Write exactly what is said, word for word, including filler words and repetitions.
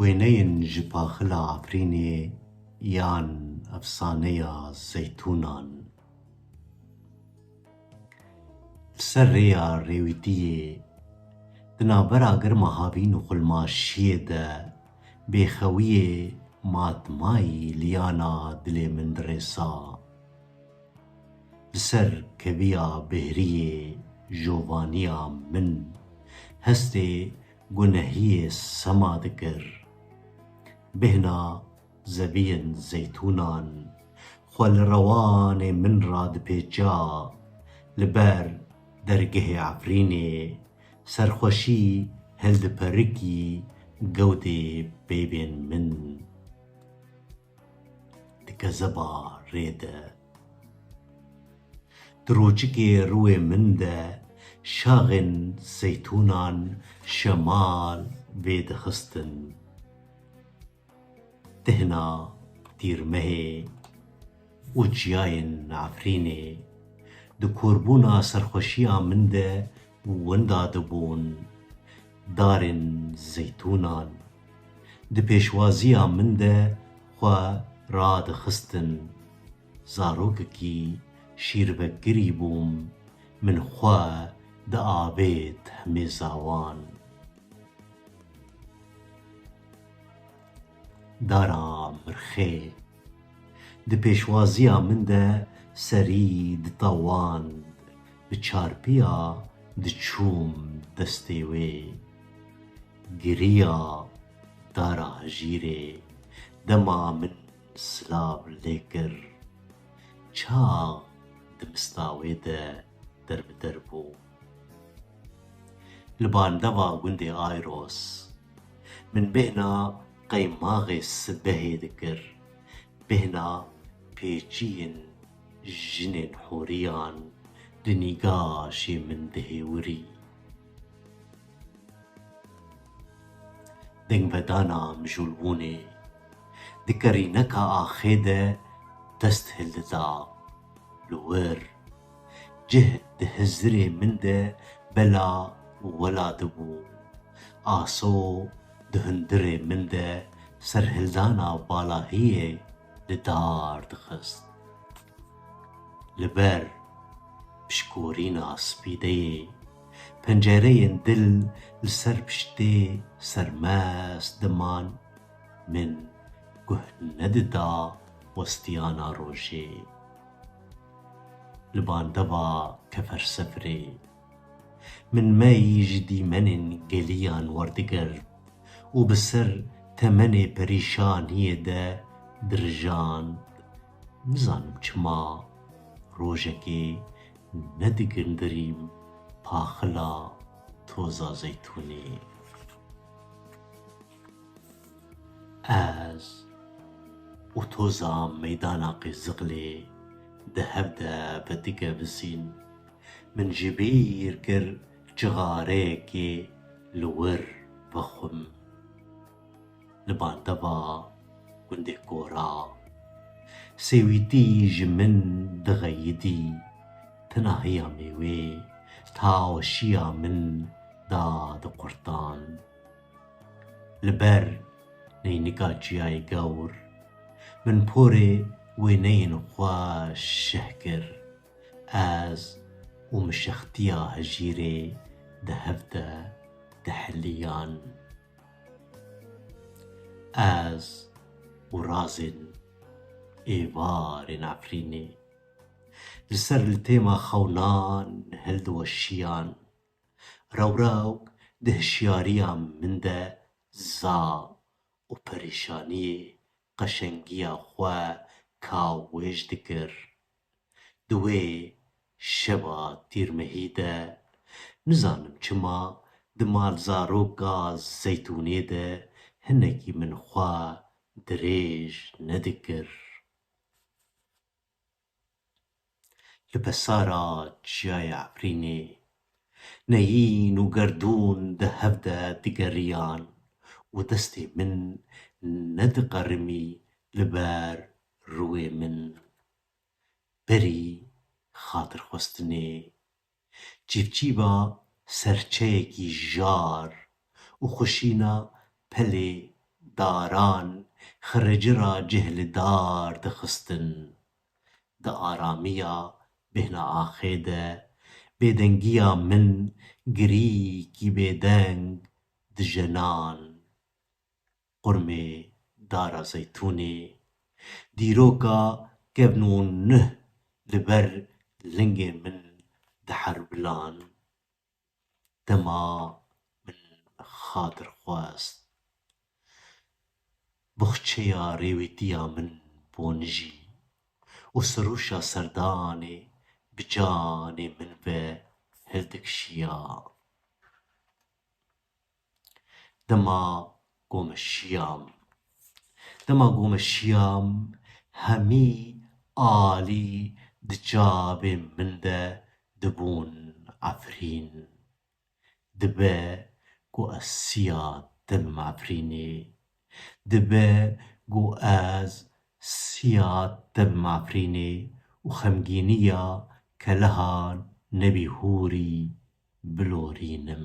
Wêneyên ji Paxila Efrînê yan efsaneya zeytûnan. Li ser rêya rêwîtiyê, di navbera germa havîn û xulmaşiyê de, bêxewiyê matmayî liyana dilê min dirêsa. Li ser keviya bêhriyê jovaniya min, hestê gunehiyê sema dikir. Bêhna zeviyên zeytûnan xwe li rewanê min re dipêça, li ber dergehê Efrînê serxweşî hildiperikî gewdê peyvên min. Di kezeba rê de, di rûçikê rûyê min de şaxên zeytûnan şemal vêdixistin. Tihna tîrmehê û çiyayên Efrînê di korbûna serxweşiya min de winda dibûn. Darên zeytûnan di pêşwaziya min de xwe radixistin. Zarokekî şîrvekirî bûm, min xwe diavêt hemêza wan. Dara mirxê di pêşwaziya min de serî ditewand, bi çarpiya diçûm destê wê. Giriya dara hejîrê dema min silav lê kir, çax di mista wê de derbider bû. Li bandeva gundê Ayros, min bêhna qeymaxê sibehê dikir, bêhna pêçiyên jinên horiyan di nîgaşê min dihêwirî. Dengvedana mijûlbûnê di kerîneka axê de dest hildida. Li wir cih di hizirê min de bela wela dibû. Aso di hundirê min de serhildana balahiyê li dar dixist. Li ber pişkorîna spîdeyê, pencereyên dil li ser piştê sermest diman, min guh nedida westiyana rojê. Li bandeva kefersefrê, min mey ji dîmenên geliyan werdigirt û bi ser temenê perîşaniyê de dirijand. Nizanim çima rojekê nedigindirîm paxila toza zeytûnê. Ez û toza meydana Qêziqlê di hev de vedigevizîn. Min ji bîr kir cixareyekê li wir vexwim. Li bandeva gundê Kora, sêwîtî ji min dixeyidî. Tenahiya mêwê, taweşiya min dadiqurtand. Li ber neynika çiyayê gewr, min porê wêneyên xwe şeh kir. Ez û mişextiya hejîrê di hev de diheliyan. Ez û razên êvarên Efrînê li ser litêma xewnan hildiweşiyan. Rewrewk di hişyariya min de za û perîşaniyê qeşengiya xwe kawêj dikir. Di wê şeva tîrmehî de, nizanim çima, di malzaroka zeytûnê de hinekî min xwe dirêj nedikir. Li pesara çiyayê Efrînê, neyîn û gerdûn di hev de digeriyan û destê min nediqerimî li ber rûyê min. Berî xatirxwestinê, çîvçîva serçeyekî jar û xwişîna pelê daran xiricira cih li dar dixistin. Di aramiya bêhna axê de bêdengiya min girîkî bêdeng dijenan. Qurmê dara zeytûnê dîroka kevn û nuh li ber lingê min diherwilan. Dema min xatir xwest buxçeya rêwîtiya min bonijî û sirûşa serdanê bi canê min ve hildikişiya. Dema ku min şiyam, dema ku min şiyam, hemî alî di çavê min de dibûn efrîn. Dibe ku ez siya te bim efrînê. Dibe ku ez siya te bim efrînê û xemgîniya keleha nebî hûrî bilorînim.